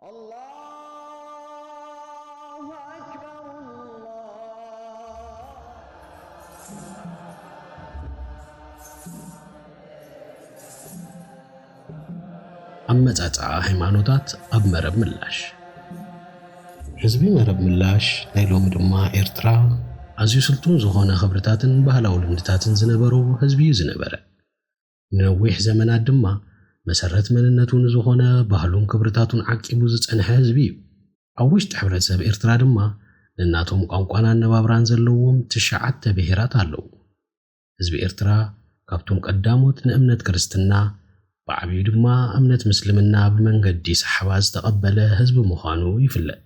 الله أكبر، الله. ኣመጻጽኣ ሃይማኖታት ኣብ መረብ ምላሽ። ህዝቢ መረብ ምላሽ ናይ ሎሚ ድማ ኤርትራ፣ ኣዝዩ ስልጡን ዝኾነ ክብርታትን ባህላዊ ልምድታትን ዝነበሮ ህዝቢ እዩ ዝነበረ። ንነዊሕ ዘመናት ድማ መሰረት መንነቱ ንዝኾነ ባህሉን ክብርታቱን ዓቂቡ ዝጸንሐ ህዝቢ እዩ። ኣብ ውሽጢ ሕብረተሰብ ኤርትራ ድማ ነናቶም ቋንቋን ኣነባብራን ዘለዎም ትሽዓተ ብሄራት ኣለዉ። ህዝቢ ኤርትራ ካብቶም ቀዳሞት ንእምነት ክርስትና፣ ብዓብዩ ድማ እምነት ምስልምና ብመንገዲ ሰሓባ ዝተቐበለ ህዝቢ ምዃኑ ይፍለጥ።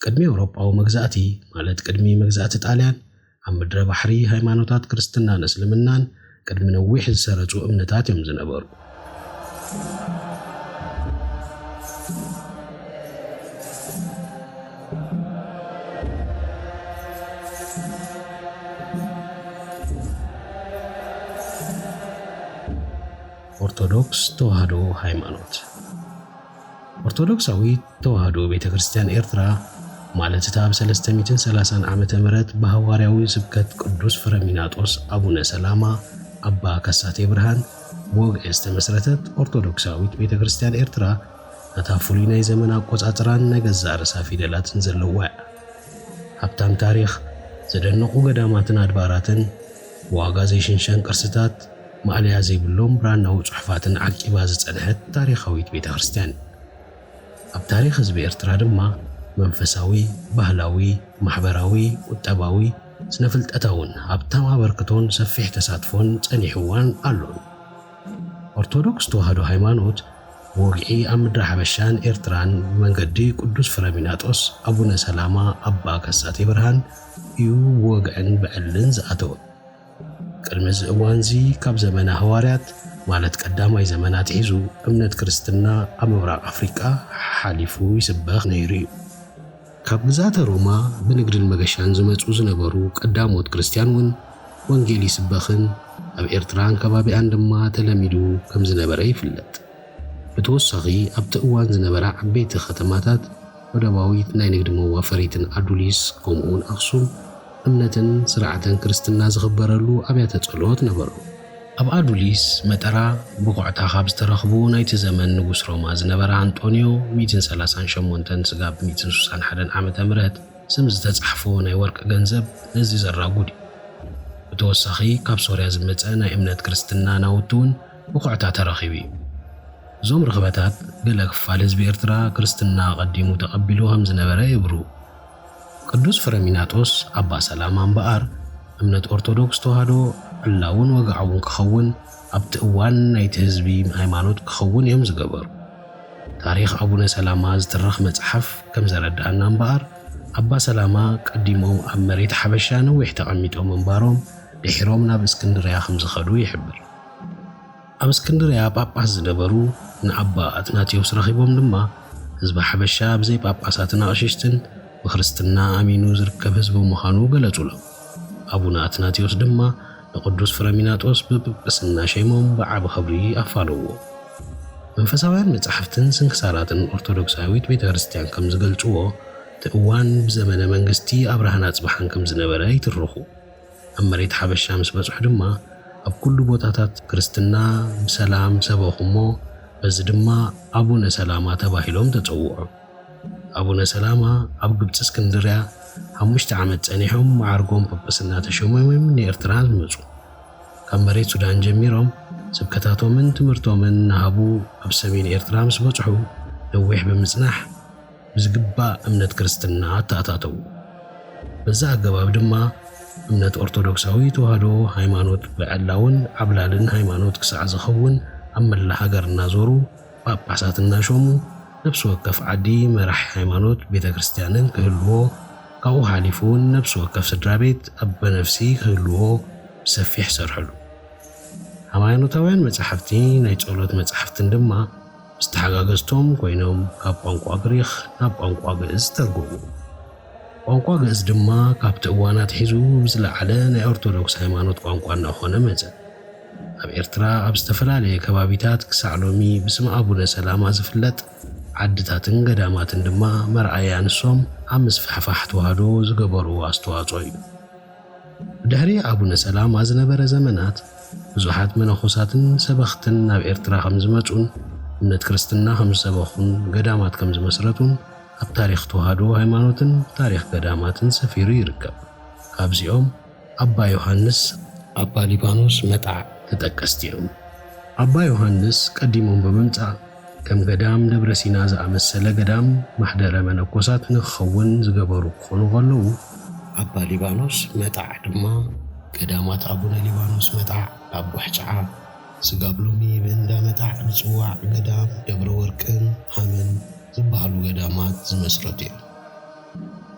ቅድሚ ኤውሮጳዊ መግዛእቲ፣ ማለት ቅድሚ መግዛእቲ ጣልያን፣ ኣብ ምድረ ባሕሪ ሃይማኖታት ክርስትናን እስልምናን ቅድሚ ነዊሕ ዝሰረጹ እምነታት እዮም ዝነበሩ። ኦርቶዶክስ ተዋህዶ ሃይማኖት። ኦርቶዶክሳዊት ተዋህዶ ቤተ ክርስቲያን ኤርትራ፣ ማለት እታ ኣብ ሰለስተ ሚእትን ሰላሳን ዓመተ ምህረት ብሃዋርያዊ ስብከት ቅዱስ ፍረሚናጦስ ኣቡነ ሰላማ ኣባ ከሳቴ ብርሃን ብወግዒ ዝተመስረተት ኦርቶዶክሳዊት ቤተ ክርስቲያን ኤርትራ፣ ነታ ፍሉይ ናይ ዘመን ኣቆጻጽራን ናይ ገዛእ ርእሳ ፊደላትን ዘለዋ እያ። ሃብታም ታሪኽ፣ ዘደንቑ ገዳማትን ኣድባራትን፣ ብዋጋ ዘይሽንሸን ቅርስታት፣ ማእለያ ዘይብሎም ብራናዊ ጽሑፋትን ዓቂባ ዝጸንሐት ታሪኻዊት ቤተ ክርስቲያን። ኣብ ታሪኽ ህዝቢ ኤርትራ ድማ መንፈሳዊ፣ ባህላዊ፣ ማሕበራዊ፣ ቁጠባዊ፣ ስነ-ፍልጠታውን ሃብታም ኣበርክቶን ሰፊሕ ተሳትፎን ጸኒሕዋን ኣሎን። ኦርቶዶክስ ተዋህዶ ሃይማኖት ብወግዒ ኣብ ምድሪ ሓበሻን ኤርትራን ብመንገዲ ቅዱስ ፍረሚናጦስ ኣቡነ ሰላማ ኣባ ከሳቴ ብርሃን እዩ ብወግዕን ብዕልን ዝኣተወ። ቅድሚ እዚ እዋንዚ ካብ ዘመነ ሃዋርያት፣ ማለት ቀዳማይ ዘመን ኣትሒዙ፣ እምነት ክርስትና ኣብ ምብራቕ ኣፍሪቃ ሓሊፉ ይስበኽ ነይሩ እዩ። ካብ ግዝኣተ ሮማ ብንግድን መገሻን ዝመጹ ዝነበሩ ቀዳሞት ክርስትያን እውን ወንጌል ይስበኽን ኣብ ኤርትራን ከባቢኣን ድማ ተለሚዱ ከም ዝነበረ ይፍለጥ። ብተወሳኺ ኣብቲ እዋን ዝነበራ ዓበይቲ ከተማታት ወደባዊት ናይ ንግዲ መዋፈሪትን ኣዱሊስ ከምኡውን ኣኽሱም እምነትን ስርዓተን ክርስትና ዝኽበረሉ ኣብያተ ጸሎት ነበሩ። ኣብ ኣዱሊስ መጠራ ብቑዕታ ካብ ዝተረኽቡ ናይቲ ዘመን ንጉስ ሮማ ዝነበረ ኣንጦንዮ ሚእትን ሰላሳን ሸሞንተን ስጋብ ሚእትን ስሳን ሓደን ዓመተ ምህረት ስም ዝተጻሕፎ ናይ ወርቂ ገንዘብ ነዚ ዘራጉድ እዩ። ብተወሳኺ ካብ ሶርያ ዝመጸ ናይ እምነት ክርስትና ናውቲ እውን ብቑዕታ ተረኺቡ እዩ። እዞም ርኽበታት ገለ ክፋል ህዝቢ ኤርትራ ክርስትና ኣቐዲሙ ተቐቢሉ ከም ዝነበረ የብርሁ። ቅዱስ ፍረሚናጦስ ኣባ ሰላማ እምበኣር፣ እምነት ኦርቶዶክስ ተዋህዶ ዕላውን ወግዓውን ክኸውን፣ ኣብቲ እዋን ናይቲ ህዝቢ ሃይማኖት ክኸውን እዮም ዝገበሩ። ታሪኽ ኣቡነ ሰላማ ዝትርኽ መጽሓፍ ከም ዘረድኣና እምበኣር፣ ኣባ ሰላማ ቀዲሞም ኣብ መሬት ሓበሻ ነዊሕ ተቐሚጦም ምንባሮም፣ ድሒሮም ናብ እስክንድርያ ከም ዝኸዱ ይሕብር። ኣብ እስክንድርያ ጳጳስ ዝነበሩ ንኣባ ኣትናቴዎስ ረኺቦም ድማ፣ ህዝቢ ሓበሻ ብዘይ ጳጳሳትን ኣቕሽሽትን ብክርስትና ኣሚኑ ዝርከብ ህዝቢ ምዃኑ ገለጹሎም። ኣቡነ ኣትናቴዎስ ድማ ንቅዱስ ፍረሚናጦስ ብጵጵስና ሸይሞም ብዓቢ ክብሪ ኣፋነውዎ። መንፈሳውያን መጻሕፍትን ስንክሳራትን ኦርቶዶክሳዊት ቤተ ክርስቲያን ከም ዝገልጽዎ፣ እቲ እዋን ብዘመነ መንግስቲ ኣብርሃን ኣጽብሃን ከም ዝነበረ ይትርኹ። ኣብ መሬት ሓበሻ ምስ በጽሑ ድማ፣ ኣብ ኩሉ ቦታታት ክርስትና ብሰላም ሰበኹ እሞ፣ በዚ ድማ ኣቡነ ሰላማ ተባሂሎም ተጸውዑ። ኣቡነ ሰላማ ኣብ ግብጺ እስክንድርያ ሓሙሽተ ዓመት ጸኒሖም፣ መዓርጎም ጵጵስና ተሸሞም እዮም ንኤርትራ ዝመጹ። ካብ መሬት ሱዳን ጀሚሮም ስብከታቶምን ትምህርቶምን እናሃቡ ኣብ ሰሜን ኤርትራ ምስ በጽሑ፣ ነዊሕ ብምጽናሕ ብዝግባእ እምነት ክርስትና ኣተኣታተዉ። በዚ ኣገባብ ድማ እምነት ኦርቶዶክሳዊ ተዋህዶ ሃይማኖት ብዕላውን ዓብላልን ሃይማኖት ክሳዕ ዝኸውን ኣብ መላ ሃገር እናዞሩ ጳጳሳት እናሾሙ፣ ነፍሲ ወከፍ ዓዲ መራሒ ሃይማኖት ቤተ ክርስቲያንን ክህልዎ፣ ካብኡ ሓሊፉ እውን ነፍሲ ወከፍ ስድራ ቤት ኣበ ነፍሲ ክህልዎ ብሰፊሕ ሰርሕሉ። ሃይማኖታውያን መጻሕፍቲ፣ ናይ ጸሎት መጻሕፍትን ድማ ምስ ተሓጋገዝቶም ኮይኖም ካብ ቋንቋ ግሪኽ ናብ ቋንቋ ግእዝ ተርጎሙ። ቋንቋ ግእዝ ድማ ካብቲ እዋን ኣትሒዙ ብዝለዓለ ናይ ኦርቶዶክስ ሃይማኖት ቋንቋ እናኾነ መጸ። ኣብ ኤርትራ ኣብ ዝተፈላለየ ከባቢታት ክሳዕ ሎሚ ብስም ኣቡነ ሰላማ ዝፍለጥ ዓድታትን ገዳማትን ድማ መርኣያ ንሶም ኣብ ምስፍሕፋሕ ተዋህዶ ዝገበርዎ ኣስተዋጽኦ እዩ። ብድሕሪ ኣቡነ ሰላማ ዝነበረ ዘመናት፣ ብዙሓት መነኮሳትን ሰበኽትን ናብ ኤርትራ ከም ዝመጹን እምነት ክርስትና ከም ዝሰበኹን ገዳማት ከም ዝመስረቱን ኣብ ታሪኽ ተዋህዶ ሃይማኖትን ታሪኽ ገዳማትን ሰፊሩ ይርከብ። ካብዚኦም ኣባ ዮሃንስ፣ ኣባ ሊባኖስ መጣዕ ተጠቀስቲ እዮም። ኣባ ዮሃንስ ቀዲሞም ብምምጻእ ከም ገዳም ደብረ ሲና ዝኣመሰለ ገዳም ማሕደረ መነኮሳት ንክኸውን ዝገበሩ ክኾኑ ከለዉ፣ ኣባ ሊባኖስ መጣዕ ድማ ገዳማት ኣቡነ ሊባኖስ መጣዕ ኣብ ቡሕጫዓ፣ ስጋብ ሎሚ ብእንዳ መጣዕ ዝጽዋዕ ገዳም ደብረ ወርቅን ሃምን ዝበሃሉ ገዳማት ዝመስረቱ እዮም።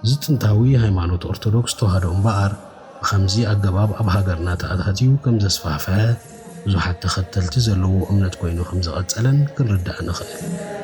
እዚ ጥንታዊ ሃይማኖት ኦርቶዶክስ ተዋህዶ እምበኣር፣ ብኸምዚ ኣገባብ ኣብ ሃገርና ተኣታትዩ ከም ዘስፋሕፍሐ፣ ብዙሓት ተኸተልቲ ዘለዎ እምነት ኮይኑ ከም ዝቐጸለን ክንርዳእ ንኽእል።